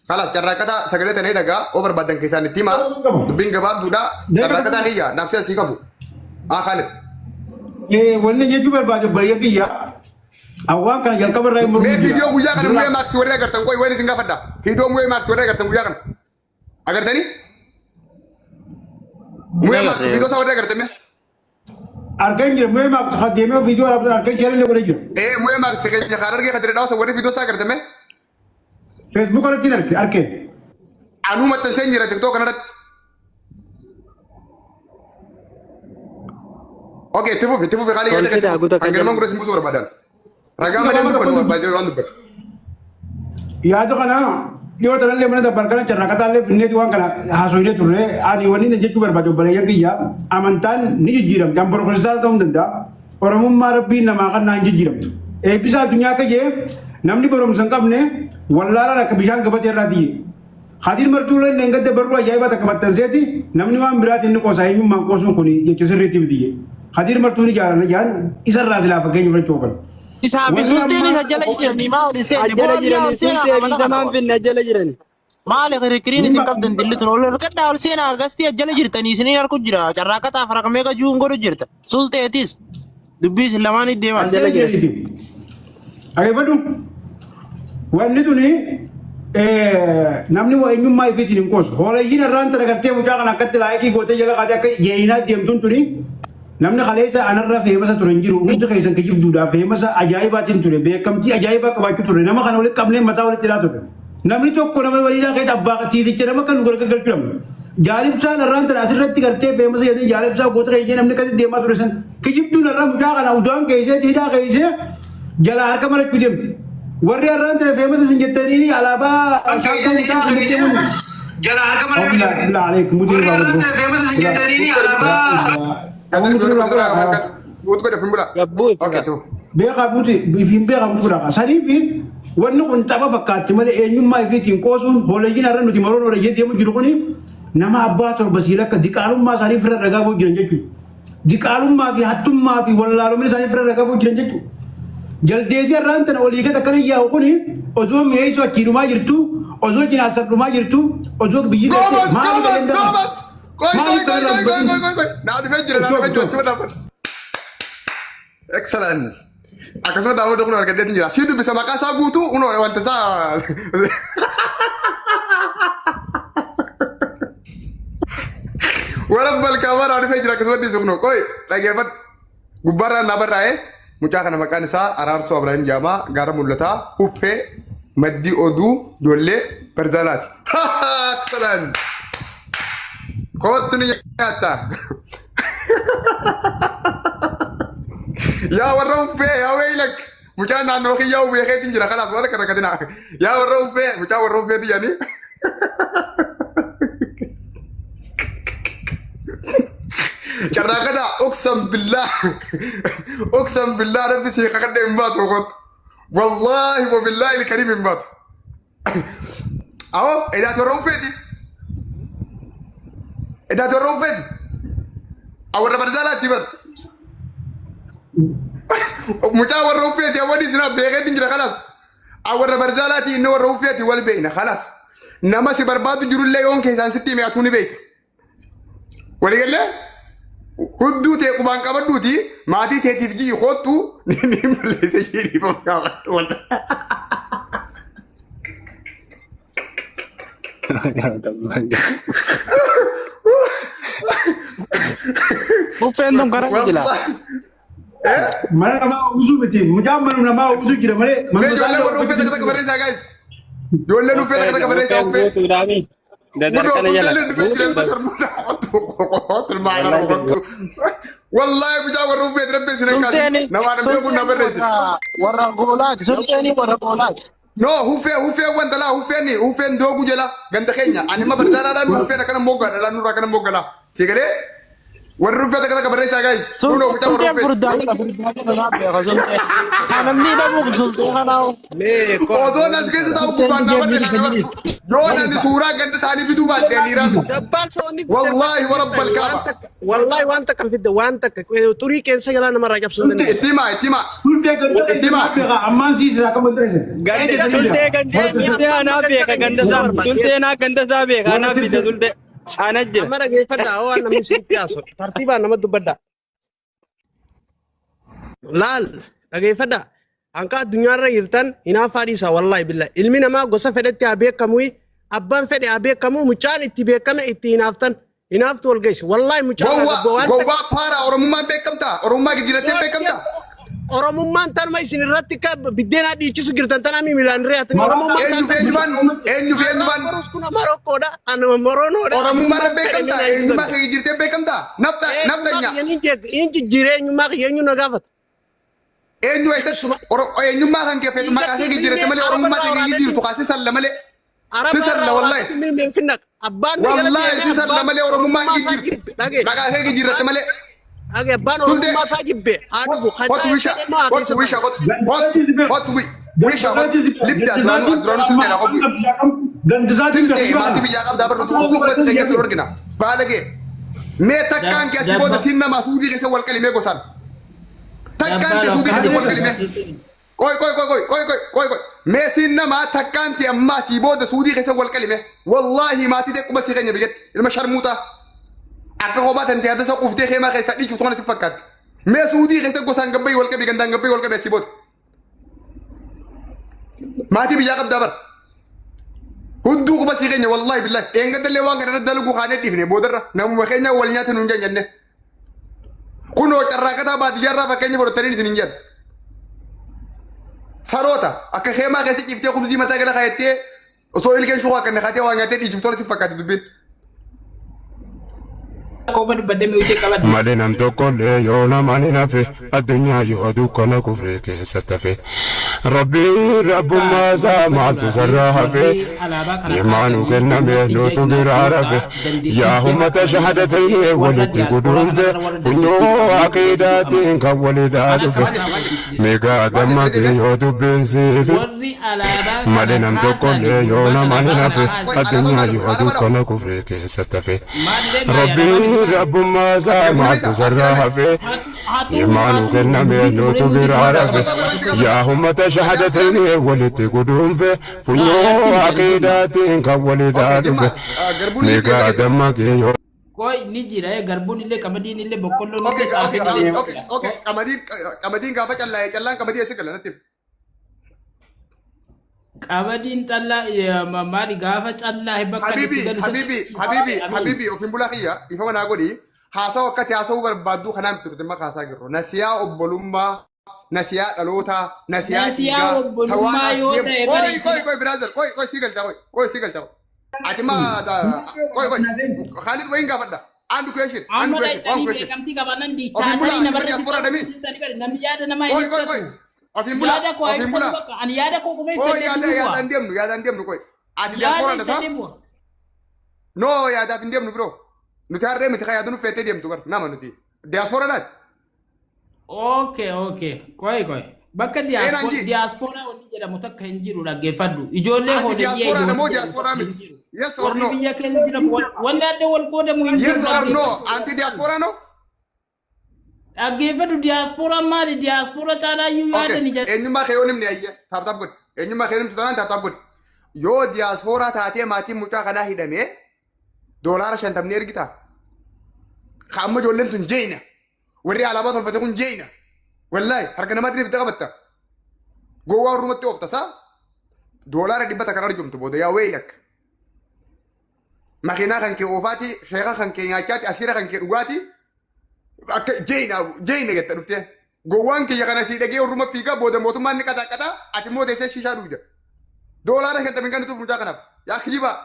Kalaas carraaqataa sagalee tanee dhagaa oo barbaadan keessaan itti himaa dubbiin gabaabduudha carraaqataa niyya naafsi asii qabu. Haa Khaalid. Wanni jechuu barbaadu obboleeyyan kiyya awwaan kana jalqaba irraa hin Mee mormuu jira. viidiyoo guyyaa kana Dura mu'ee maaksii warri agartan qoy waan isin gaafadha. Viidiyoo mu'ee maaksii warri agartan guyyaa kana. Agartanii? Mu'ee maaksii viidiyoo isaa warri agartan mee? argan jira mu'ee maaqsu kan deemee viidiyoo argan argan jira illee godhee jira. Ee mu'ee maaksii keenya kan argee kan dirree dhaawasa warri viidiyoo isaa agartan mee? Feesbuuk irratti hin arge arge. Anuu maxxanseen jira tiktook kanarratti. Okay, itti fufi itti fufi haalli Tolfi keessa itti daakuu fufi. takka Kan jala. galmaan gurra sin buusuu barbaadan. Ragaa malee hin dubbatu baay'ee waan dubbatu. Yaada kana dhiyoo tanallee mana dabbar kana carraaqataa illee finneeti waan kana haasofnee turre ani wanni inni jechuu barbaadu obboleeyyan kiyya amantaan ni jijjiiramti an borokiristaana ta'uu hin danda'a oromummaa rabbiin namaa kan naan jijjiiramtu eebbisa addunyaa akka jee namni barumsa hin qabne wallaalaan akka bishaan gabatee irraa tiyye Hatiin martuu illee hin gadda barruu ajaa'ibaa takka maxxanseeti namni waan biraatiin ni qoosa eenyummaan qoosuun kun jecha sirriitti miti jee. Hatiin martuu ni jaalanna jaan isarraa silaa fakkeenya fudhachuu qaban. Isaa fi Warri sultiin ammaa isa jala jiranii maa ol hin seenne Ajjala boolii jiranii ol seenaa sultee fi amala kana zamaan qofa. finne ajjala jiranii. Maali kirikiriin isin qabdan dilli tun ol harkadhaa ol seenaa gastii ajjala jirtanii isiniin harku jira carraaqataa faraqamee qajuun godhu jirta sulteetis dubbii isin lamaan deemaa. Ajjala jiran. Dhageeffadhu. Wanni tuni namni waa eenyummaa ifiitiin hin qoosu. Hoolayyiin irraan tana gartee mucaa kana akkatti laayikii gootee jala kaatee akka jeeyinaa deemtuun tuni namni kaleessa anarra feemasa ture hin jiru. Hundi keessan kijibduudhaa feemasa ajaa'ibaatiin ture. Beekamtii ajaa'ibaa qabaachuu ture. Nama kana walitti qabnee mataa walitti hidhaa ture. Namni tokko nama bariidaa keessa abbaa tiiticha nama kan nu gargar galchu. Jaalibsaan irraan tana asirratti gartee feemasa jedhee jaalibsaa goota keenya namni akkasitti deemaa ture san. Kijibduun irraa mucaa kana udaan keessee hidhaa keessee jalaa harka marachuu deemti. Warri irraan tana feemasa isin jettanii alaabaa jalaa harka marachuu deemti. Warri irraan tana feemasa isin jettanii alaabaa. Guutu godhe fumbula. Gabbuu Okay, tuuf. Beekaa muti ifiin beekaa muti bira sanii fi wanni kun tapha fakkaatti malee eenyummaa ifiitiin qoosuun hoolayyiin har'a nuti maroon hoolayyiin deemu jiru kuni nama abbaa torba siila akka diqaalummaa isaanii firra ragaa boo jiran jechuudha. Diqaalummaa fi hattummaa fi wallaalumni isaanii firra ragaa boo jiran jechuudha. Jaldeessi har'aan tana olii gad akkana yaa'u kuni osoo mi'eessuu achii dhumaa jirtu osoo jinaasar dhumaa jirtu osoo biyyi Goobas, maali goobas, galeen dama? goobas. Qoy, qoy, Maali qoy, galeen qoy, qoy, dama? qoy, qoy. Naa dhufee jira, naa dhufee jira. Achuma dhaabbadhu. Excellent. Akkasuma daawwadhu kun argadheetu jira. Sii dubbisa maqaa isaa guutuu kunoo wanta isaa. Warra balkaawaa naa dhufee jira akkasuma dhiisu kunoo. Qoy dhageeffadhu. Gubbaarraan naa barraa'ee mucaa kana maqaan isaa Araarsoo Abrahiim Jaamaa gaara mul'ataa Huffee maddii oduu ijoollee Barzaalaati. Excellent. Kootu ni nyaatta. Yaa warra uffee yaa weeylak mucaa naannoo kiyyaa uffee keetiin jira kanaaf warra kana katina. Yaa warra uffee mucaa warra uffeeti jedhanii. Carraaqataa uqsam billaa uqsam billaa rabbi sii kakadhe hin baatu kootu. Wallaahi wa billaahi ilkariim hin baatu. Awoo edaati warra uffeeti. Edaati warra uffeeti. Warra barzaalaatti bar. Mucaa warra uffeeti awwadii isinaa beekeetiin jira kalaas. Warra barzaalaati inni warra uffeeti wal beekna kalaas. Nama si barbaadu jirullee yoon keessaan sitti hime atuu ni beekta. Waliigallee hudduu tee qubaan qabadhuuti maatii teetiif jii koottu ni balleessa jiidhiifama gaafadhu. Uffeen tun karaa jila. Wallahi. Mana namaa uwwisuu miti. Mucaan mana namaa uwwisuu jira malee. Mee ijoolleen warra uffee takka takka barreessaa guys. Ijoolleen uffee takka takka barreessaa uffee. Guutuudhaami. Gudoo Dadarkana jala. sulteellee dhufee jira ilma sharmuuta qottu qottu ilma haadha qottu. Wallahi mucaa warra uffee rabbi isin hin kaasin. Sulteeni Namaa namni kun na barreessi. warra goolaati. Sulteeni warra goolaati. No huffee huffee wanta laa huffeen huffeen doogu jala ganda keenya ani ma barzaalaadhaan huffeen akkana moggaadha laa nurraa akkana moggalaa. Si galee warri uffee takka takka barreessaa guys. Kunoo mucaa warra Sulteen uffee. furdaa jala furdaa jala naa beeka sulteen. Haa namni hidhamuuf sultee kanaa. Mee Osoo nas keessa taa'u gubbaan naa barre kana barsu. Yoo namni suuraa ganda isaanii fiduu baadhee dhiiraa miti. Dabbaan soonni Wallaahi wa rabbal kaaba. Wallaahi waan takka hin fidde waan takka xurii qeensa jalaa namarraa cabsuu hin dandeessu. Itti himaa itti himaa. Sultee ganda Itti himaa. beekaa ammaan siisaa akka bantareesse. Ganda sultee ganda sultee anaa beeka ganda isaa sultee naa ganda isaa beeka anaa fida sultee ana jira. Amma dhageeffadhaa waan namni sitti haasu tartiibaan nama dubbadhaa. Laal dhageeffadhaa. Hanqa addunyaarra jirtan hinaaffaa dhiisaa wallaahi billaahi. Ilmi namaa gosa fedhetti haa beekamu abbaan fedhe haa beekamu mucaan itti beekame itti hinaaftan hinaaftu wal geesse wallaahi mucaan Gowwaa gowwaa paara Oromummaan beekamtaa? Oromummaa jijjiirattee beekamtaa? Oromummaan tanuma isin irratti akka biddeenaa dhiichisu jirtan tanaa miilaan re'atan. Oromummaan Eenyu fi eenyufaan? Eenyu fi eenyufaan? Kun Marokkoodha. Anuma Moronoodha. Oromummaa irra beekamtaa? Eenyummaa kee jijjiirtee beekamtaa? Nafta naftanya. Inni jijjiiree eenyummaa kiyya eenyu na gaafata. Eenyu eessatti? Eenyummaa kan kee feetu maqaa kee jijjiiratte malee Oromummaa kee jijjiirtu kaasee salla malee. Si salla wallahi. Abbaan Wallahi si salla malee Oromummaa hin jijjiirtu. Maqaa kee jijjiiratte malee. Dhage abbaan Sultee. Oromummaa isaa jibbe haa dhufu. Kottu wisha. Kottu wisha kottu. Kottu kottu wisha kottu. Libda duraanuu duraanuu sulteedha kottu. Gandisaatiin Siltee maatii biyyaa qabdaa barru hudduu qubas ta'e keessa argina. Baalagee. Mee takkaan kee asii booda siin namaa suudii keessa wal qalimee gosaan. Takkaan kee suudii keessa wal qalimee. Qoy qoy qoy qoy qoy qoy qoy qoy. Mee siin namaa takkaan kee ammaa asii booda suudii keessa wal qalimee. Wallaahi maatii ta'e quba sii keenya biyyatti. Ilma sharmuuxaa. Akka kophaa tantee hadda isa quuftee keemaa keessaa dhiichuu kana si fakkaatti. Mee suudii keessa gosaan gabbayii wal qabi gandaan gabbayii wal qabi asii booda. Maatii biyyaa qabdaa bara. Hudduu quba sii keenya wallaahi billahi. Dheengadallee waan kana irratti dalaguu kaanee dhiifne boodarra namuma keenya wal nyaata nuun jenne. Kunoo carraaqataa baadiyyaarraa fakkeenya fudhatanii isin hin jedhan. Saroota akka keemaa keessa ciiftee kubzii mataa gala kaayattee Osoo ilkeen shuqaa kanne kaatee waa nyaattee dhiichuuf tola si fakkaate dubbiin. Qofa dubbadde mi'uutee qabadde. Malee nam tokkollee yoo namaan hin hafe addunyaa yoo dukkana kufree keessatti hafe. Rabbiin rabbummaa isaa maaltu sarraa hafe imaanu kenname nutu biraa rafe yaa ummata shahadatayni walitti guduunfe funyoo aqiidaatiin kan walidhaa dhufe meegaa dammaqee yoo dubbiin siif Warri alaabaa kana malee nam kaasan tokkollee yoo gurbaa namaan hin alaabaa hafe kana kaasan addunyaa yoo dukkana kufree keessatti hafe. maallee maali alaabaa Rabbiin rabbummaa isaa maaltu sarraa hafe hattuu imaanu hattuu kenname dubbii nutu xumuree nuti biraa rafe yaa ummata shahadatayni walitti guduunfe funyoo aqiidaatiin kan walidhaa dhufe meegaa dammaqee yoo Koi ni jira garbuun illee qamadiin illee boqqolloon Okay, illee okay, xaafiin illee. okay, okay. Qamadiin qamadiin gaafa callaa'e callaan qamadii eessa gala natti himi. Qamadiin xallaa maali gaafa callaa bakka inni Habibi, itti galu habibi, habibi, habibi, ofiin bulaa kiyya ifama naa godhi. Haasawa akkati haasawuu barbaaddu kanaan turte amma haasaa jirru. Nasiyaa obbolummaa, nasiyaa dhalootaa, nasiyaa Nasiyaa dhiigaa, obbolummaa tawaan as yoo deemu. ta'e Qoy, bare qoy, qoy, brother, qoy, qoy, sii galcha, qoy, qoy, sii galcha. Ati ma, qoy, qoy, Khalid wayin gaafadha. And question, and amma question, one dhayxanii question. beekamtii qabaanan Ofiin bulaa, diiktaatarii ati ma namarratti diaspora damii. namni yaada namaa hin Qoy, qoy, qoy. ibsatu. Ofiin bulaa, Yaada koo ofiin ibsatu bulaa. bakka ani yaada koo qofa Qoy, ibsadhee yaada, duwwaa. yaadaan deemnu, yaadaan deemnu, qoy. Ati Yaada diaspora dha ibsadhee saa? bu'a. No, yaadaaf hin deemnu bro. Nuti harree miti kan yaada nu feetee deemtu bar nama nuti. Diaspora dhaati. Okay, okay. Koi, koi. Bakka Eenaan ji. diaspora wanni jedhamu takka hin jiru dhaggeeffadhu. Ijoollee Ati hooleyyee diaspora dha moo ijoollee jedhamu diaspora takka hin miti? jiru. Yes or Warri no? biyya keessa jiran wanni adda wal qoodamu hin jiru Yes or no? dhaggeeffadhu. Anti diaspora no? Dhaggeeffadhu diaspora maali? Diaspora caalaa iyyuu Okay. yaada ni jedha. Eenyummaa kee yoo nimni ayya. Taap taap godhi. Eenyummaa kee nimtu taanaan taap taap godhi. Yoo diaspora taatee maatiin mucaa kanaa hidhamee $50 ergitaa? Ka amma ijoolleen tun jeeyna. Warri alaabaa tolfate kun jeeyna. Wallaahi harka namaatti ibidda qabatta. Gowwaa ormatti oofta saa. $100 kan arjumtu booda yaa weeylak. Makiinaa kan kee oofaati, sheeka kan kee nyaachaati, asiira kan kee dhugaati. Akka jeeyna jeeyna jette dhuftee. Gowwaan kiyya kana sii dhagee orma fiigaa booda mootummaan ni qaxaa qaxaa ati immoo teessee shiishaa dhugda. $50 kan tuuf mucaa kanaaf. Yaa kijibaa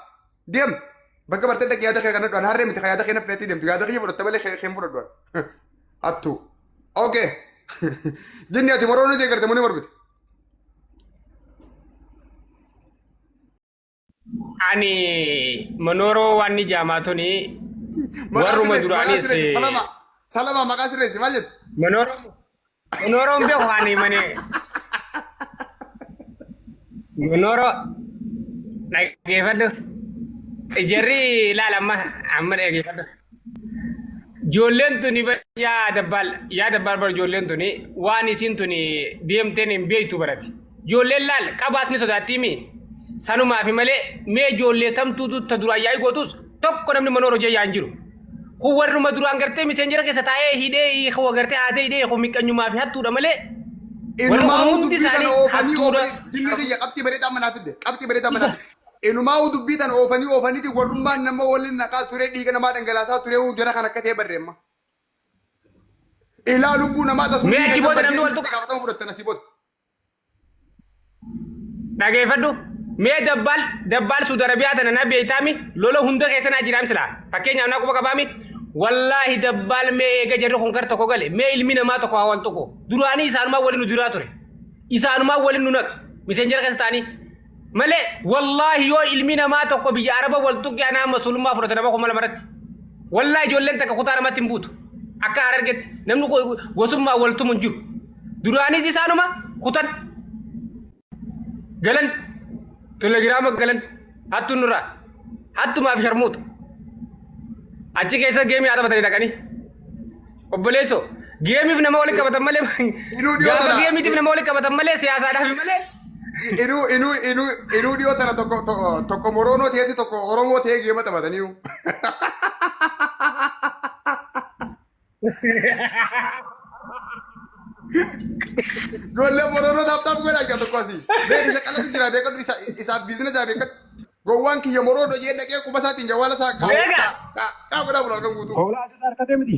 deem bakka bartee dhaqee yaada kee kana dhuan harree miti yaada kee na feetee deemtu yaada kiyya fudhatta malee kee hin fudhadhu. Hattu. Okay. Jinni ati moroo nuti eegarte muni mormite. Ani manooroo waan ni jaamaa tuni Maqaa warruma sirreessi maqaa duraanis sirreessi salama salama maqaa sirreessi maal jette? manooroo manooroon beeku ani mane manooroo dhaggeeffadhu jarri ilaala amma amma dhaggeeffadhu. Ijoolleen tuni yaa dabbaal yaa dabbaal bar ijoolleen tuni waan isiin tuni deemteen hin beektu barati. Ijoolleen laal qabaas ni sodaattiimi. Sanumaafi malee mee ijoollee tamtuutu ta duraan yaa'ii gootus tokko namni manoora hojii yaa hin jiru. Kun warruma duraan gartee miseenjera keessa taa'ee hidhee hoo gartee haatee hidhee hoo miqqanyumaa fi hattuudha malee warri kun Inumaa'uu hundi dubbii tana isaanii oofanii hattuudha. oofanii jinni kiyya qabxii bareedaa manaa fidde qabxii bareedaa manaa fidde. Inumaa'uu dubbii tana oofanii oofaniiti warrummaan nama waliin naqaa ture dhiiga namaa dhangalaasaa ture jara kan akka ta'e barreemma. Ilaa lubbuu namaa tasuu Mee keessa achi booda baddee namni wal itti tuqa. gaafatama fudhattan asii booda. Dhageeffadhu. Mee dabbaal dabbaal Suudi Arabiyaa tana na beeytaami lola hunda keessa naa jiraam silaa. Fakkeenyaaf naa quba qabaami. Wallaahi dabbaal mee eega jarri kun gar tokko gale mee ilmi namaa tokko haa wal tuqu. Duraanii isaanumaa waliin nu duraa ture. Isaanumaa waliin nu naqa. Miseenjera keessa ta'anii. Malee wallaahi yoo ilmi namaa tokko biyya Araba wal tuqe anaa masulummaa fudhata nama 2000 irratti. Wallaahi ijoolleen takka kutaa namatti hin buutu. Akka Harargetti namni gosummaa wal tumu hin jiru. Duraanis isaanuma kutan galan telegiraama galan hattuun nurraa hattumaa fi sharmuuxa. Achi keessa geemii haa taphatanii dhaqanii. Obboleessoo geemiif nama walitti qabatan malee Inuu dhiyoo gaafa tana geemiitiif nama walitti qabatan malee siyaasaadhaaf malee. inuu inuu inuu inuu dhiyoo tana tokko tokko tokko moroonoo ta'eeti tokko oromoo ta'ee geema taphataniiru. Ijoollee moroonoo taap taap godhaa jira tokko asii. Beeki shaqalatu jira beekadhu isa isaaf biizinasa beekadhu. Gowwaan kiyya moroonoo jee dhaqee quba isaatiin jawaala isaa kaa Beeka. kaa kaa kaa godhaa bula halkan guutuu. Hoolaa asirraa harkatee miti.